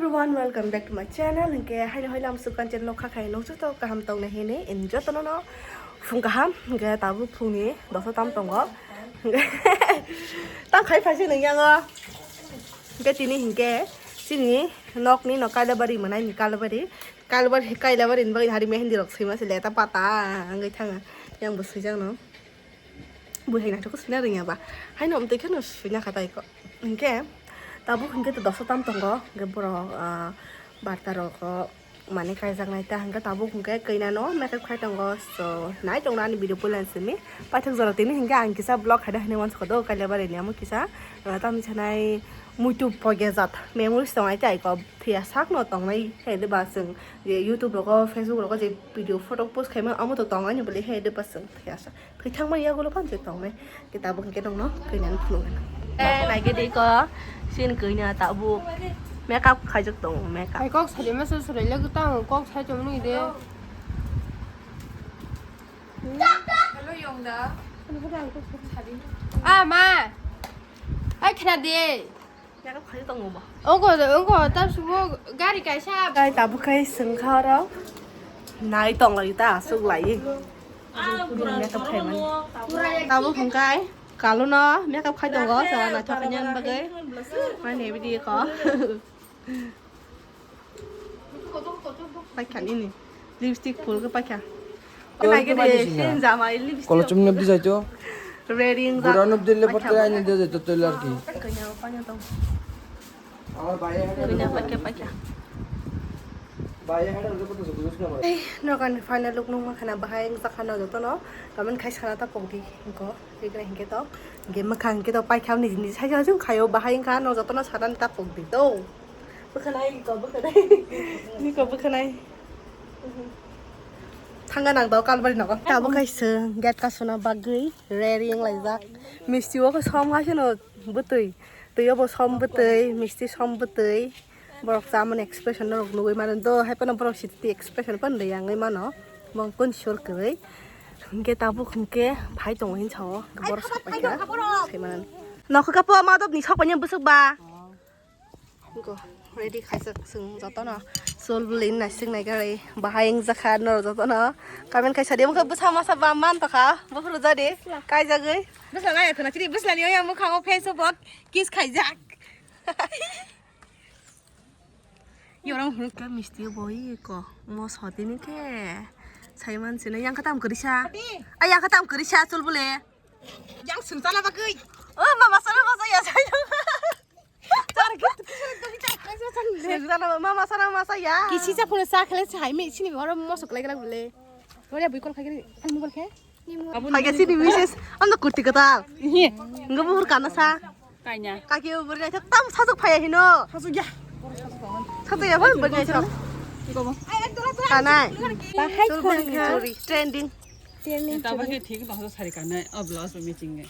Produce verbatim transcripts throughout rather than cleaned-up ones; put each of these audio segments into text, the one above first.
Everyone, welcome back to my channel. Hingke haino haino ang sukan channel kha khai nung chuto kaham tong na hini in joto no no phung kaham hingke tabu phung ni dosa tam tongo. Tam khai phaisi nung yango. Hingke tini hingke chini nok ni no Kailabari manai ni Kailabari. Kailabari, Kailabari ni bagwi hari mehendi rok swima se leta pata wngwi thanga. Yang bo swijak no. Bui hai naithok swina rwngya ba. Haino amtwi kheno swina kha tai ko. Hingke tabuk hingke to dosa tam tongo. Hingke borok, ah, barta rok, oh, mane kaijak nai ta hingke tabuk hingke koi nano makeup khai tongo. So, nai tongna ani video puila simi. Paithak jora tini hingke ang kisa vlog haida hinwi wansukha do Kailabari ni amo kisa, ah, tamni sanai muitu pogejat memories tongnai tai ko. Phiya sakno tongnai hai de ba chwng je YouTube rogo, Facebook rogo je video photo post khaima amo to tongnai ni bole hai de ba chwng phiya sa. Thwi thangmani yagulo phan se tongnai. Ke tabuk hingke nongno kainan phunukgana. Eh, naigedi ko, sin kaina tabuk. Makeup khaijak tongo, makeup. Hai kok sadi masa surai le gutang kok sai chomni de. Hello, Yongda. Ah, ma. Ai khna de. Oro khai tongo ba? Oko, oko, ta subo gari kaisa. Kai tabuk khai sengkha oro. Nai tong lai ta, asuk lai. Makeup khai mani. Tabuk hwnkhe kalu no makeup khai tongo, sa naithok khaina bagwi. Mane video ko. Paikha nini. Lipstick phul khe paikha. Kolo chumni abdi jai to. Ready wng jak. Gura no abdi le porte aini de jai to toiler ki. Kanya, kanya tong. Kanya paikha, paikha. Ei, nokani final look nung makhana bahai wng jakha no jotono. Kamen khai sana ta pokdi hingko. Hingke to. Hingke makhang hingke to paikha niji niji sai sai khayo bahai wngkha no jotono sana ta pokdi to. Bwkhanai, iko bwkhanai. Iko bwkhanai. Thanga nang daw kalbari nogo. Tabuk kaisa gate kasuna bagwi ready wng laijak. Misti o khe som haisano bwtwi. Twi o bo som bwtwi, misti som bwtwi. Borok chamani expression norok nugwi mano do, hai phano borok sititi expression phano rwya wngwi mano. Bong kun sur kwrwi. Hwnkhe tabuk hwnkhe phai tongo hinsa o. Borok sok paikha. Sai mano. Nokho kapo madop ni sok paina bwswk ba. Go, ready khaijak chwng jotono. Chol bwlwi naisik nai gari bahai wngjakha norok jotono. Comment khaisa de, wngkha bwsa masa ba man tokha, buphuru jadi kaijagwi. Bwsla nai khwna chiri, bwsla ni oya mwkhango face o bo kiss khaijak. Yorong hwnkha misti boi ko, moso tini khe saiman sino yang khatam kwrwisa. Ai yang khatam kwrwisa chol bwle. Yang sung chala bagwi. O mama sana masa ya sai. Mama sana masa ya. Kisi cha phone cha khale chai mi sini oro mosok lai gala bole. Ore bui kol khagiri an mobile khe. Khage sini misis ando kurti katal. Ngo buhur kana sa. Kanya. Kaki buri nai tam sajak phaya hino. Sajak ya. Sajak ya bhai buri nai tam. Kanai. Bahai chul buri churi trending. Trending. Tabuk khe thik bahasa sari kanai o blouse matching.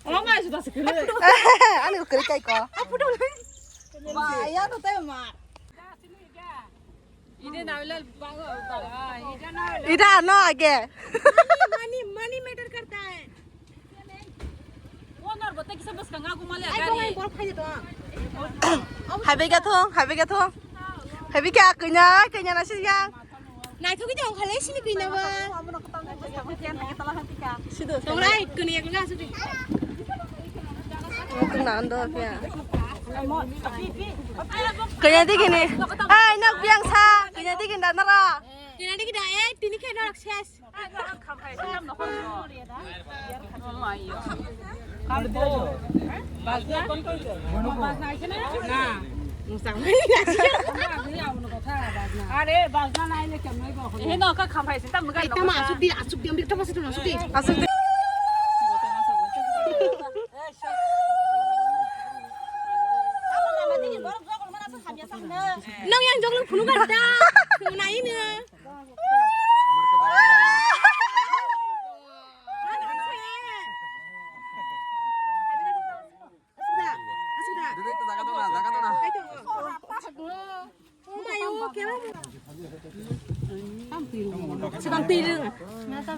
Ani ko kwrwi kai ko. Ba, ya no tayo ma. Ida no age. Money, money matter karta hai. Hai bai ga thong, hai bai ga thong. Hai bai kya kanya, kanya na sih ya. Naithok khe tong khale sini kwi na ba. Tong lai kuni ek la sudi. Tong na ando kya. Kanya digi ni. Ai nak biang sa. Kanya digi na nara. Kanya digi da eh tini khe na ses. Are bajna naile kemnai bo. Ehe no ka khamphai sinta mugai. Tama asuk di, asuk di, ambil tama asuk di, asuk di. Asuk di. Nang yang joglo phunu ganda. Phunu nai ne.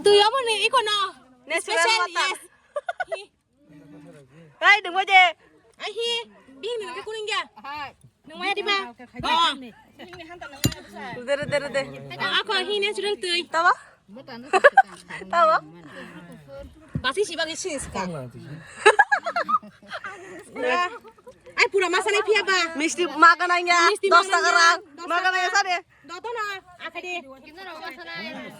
Twi obo ni iko no. Special, yes. Hai, dungbo je. Ai hi, bini nang kuning ya. Maya di ba? Oh. Rede, rede, rede. Ako hi natural tui. Tawa? Tawa? Basi si bagi sis ka. Ai pura masa nai phiya ba. Misti makan aja. Misti dos taka makan aja. Rang. Dos makan aja sana. Dotono, akhadi.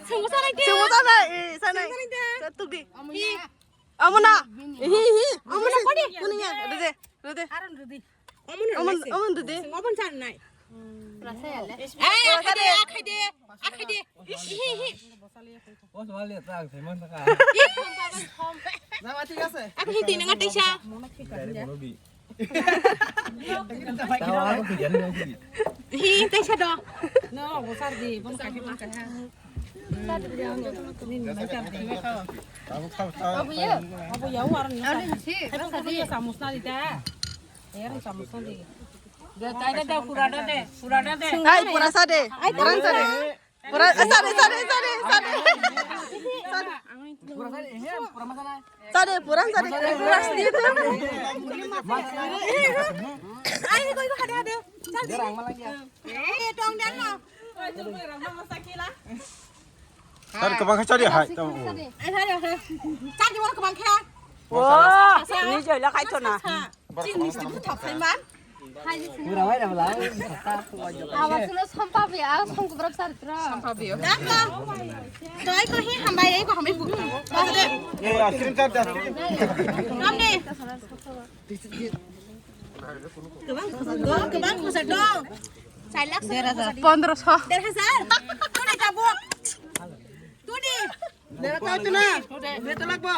Sungguh sana itu. Sungguh sana, eh, sana. Sungguh sana itu. Satu di. Hi. Amuna. Hi, hi. Amuna kodi. Kuning ya. Rede, rede. Arun rede. Amuna. Amun, amun rede. Ngobon sana nai. Rasa ya le. Eh, akhadi, akhadi. Akhadi. Hi, hi. Bos wale tak, saya mana kah? Aku hi tinang atisha. Hi, tei sa do. No, bosar di, bon kaki ma. Abu ya. Abu ya, warna. Abu ya, samus na di ta. Air samus na di. Ai, pura sa de. Pura sa de. Pura, eh, sare, sare, sare, sare. Sare, pura sare. Pura sare. Ai, koi ko hade, hade. Sare. Eh, tong dan lo. Sare, kabang kha sare, hai, tong. Eh, sare, sare. Sare, wala kabang kha. Wah, ini jauh lah, kaitona. Chini misti buthok khai man. Awa suno sampabi, awa songkubrak saritra. Sampabi. Dako. Doi ko hi hambai, ei ko hambai bu. Dako de. Eh, ice cream chat, ice cream. Ram de. Kebang khosa do, kebang khosa do. Chai lakh. Pondro so. Der hazar. Tuni jabo. Tuni. Dera tau tu na. Dera tau lakbo.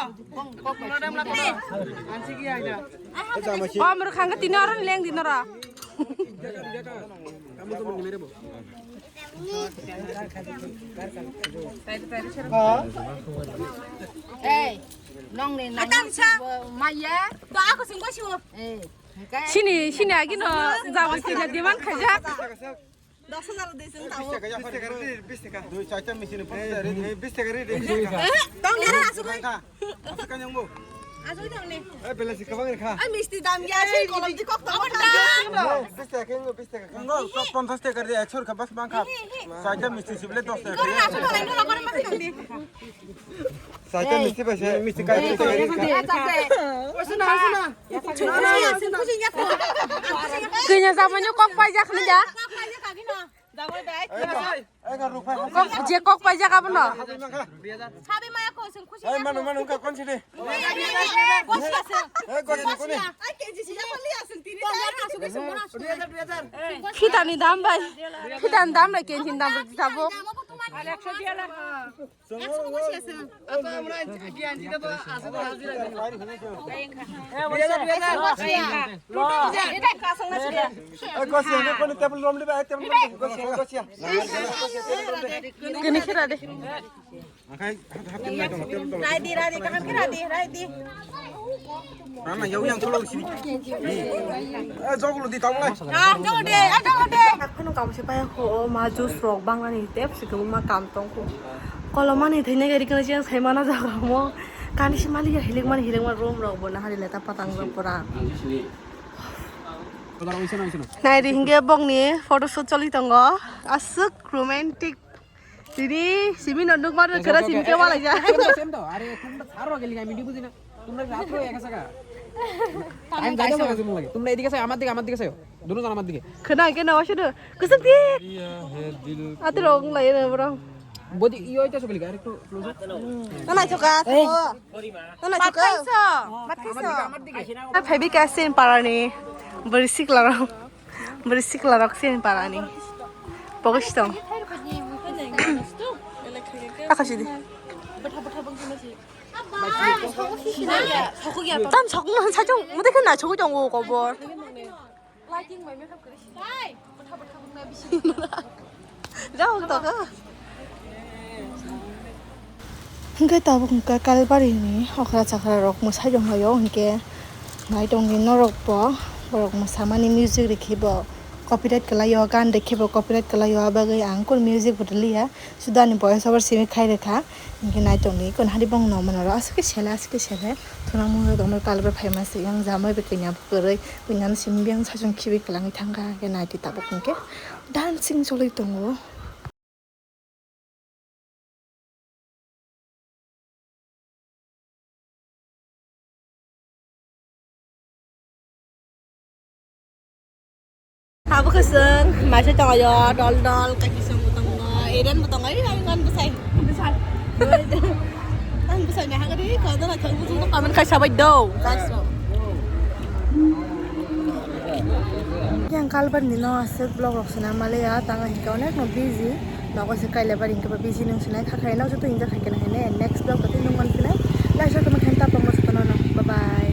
Madam lakbo. Ansi ki aida. Om ro khang tini oro leng di nora. Hey, nong ni nang maya. To ako sing ko siwo. Eh, sini, sini agi no jago sini demand khaja. Dos hajar de sing tau. Bis taka, bis taka. Dui chaita machine pon dari, bis taka ri de. Tong dera asuk. Asuk kan yang bo. Asuk tong ni. Eh, bela si kabang kha. Ai misti dam ya si kolom di kok tong. Bis taka kan, bis taka kan. Ngo, sok ponchas taka ri, ekso kha bas bang kha. Chaita misti sibile dos taka. Asuk tong ni. Saita misti bai se, misti kai, misti kai. Kanya jamanyo kok paijak ni ja. Kok je kok paijak abono. Sabi maya ko sing khusi. Ai manu manu ka kon sini. Ko siya sing. Ai ko sini kuni. Ai keji siya pali asing tini. Khitani dam bai. Khitani dam bai keji dam bai tabo. Kini kira de. Ready, ready, kaham kira di, ready. Mama, yau yang tolong sini. Eh, joglo di tolong. Ah, joglo de, ah, joglo de. Akhano kam se paya ko, o ma juice rok bang ani tep se ko ma kam tong ko. Kolomani thene gari kana chen sai mana jaga mo. Kani si mali ya hilik mani hilik ma room rok bo na hari leta patang rok pura. Nai ri hinge bokni photoshoot choli tongo. Aswk romantic. Tini simi no nuk maro kera simi ke wala ja. Same to, same to. আরে তোমরা ছাড়ো গেলি আমি বুঝি না। তোমরা রাত হয়ে গেছে গা। টাইম যাইতে হবে তোমার লাগে। তোমরা এদিকে চাও, আমার দিকে, আমার দিকে চাও। দুজন আমার দিকে। Khna ke na washu do. Kusuk di. Ati rong lai na bro. Bodi iyo ita sugli gar ektu close. Nana choka. Nana choka. Mathiso. Mathiso. Phebi ka sin parani. Beri sikla rong. Beri sikla rok sini parani. Pokis tong. Taka sidi. Tam sok na sa jong. Mode kan na sok jong o kobor. Jao taka. Hingke tabuk hingke Kalbari ni okra chakra rok mwsai tonglaio, hingke nai tongdi norok bo, borok mwsamani music rikhi bo Copyright kwlaio, gan rwkhe bo copyright kwlaio, abagwi ang kun music bo rwliya, suda ani voice over simi khai rwkha. Hinkhe naitongdi kun hari bong no manaro aswk khe sele, aswk khe sele. Thuna mungwi tongma kalbar phaima se yang jamai be kanya kwrwi, kanya no simi yang sachung khibi kwlangwi thangkha, hinkhe naitwi tabuk hinkhe dancing choli tongo. Abo khaswng, maisa tongo yo, dol dol, kaki song bo tongo, Eren bo tongo, ai, ai, ngan bwsai. Bwsai. Ang bwsai nahagari, kodo na thang bwsai, comment khai sabai do, guys. Yang kalbar ni no aswk vlog rok swnam maliya, tanga hinkhe onek no busy, nogo se kaila bari hinkhe bo busy nung sinai kha khai no joto enjoy khai kena hine next vlog tei nung man pinai, lai sa tongma khe tapang mo joto no, bye bye.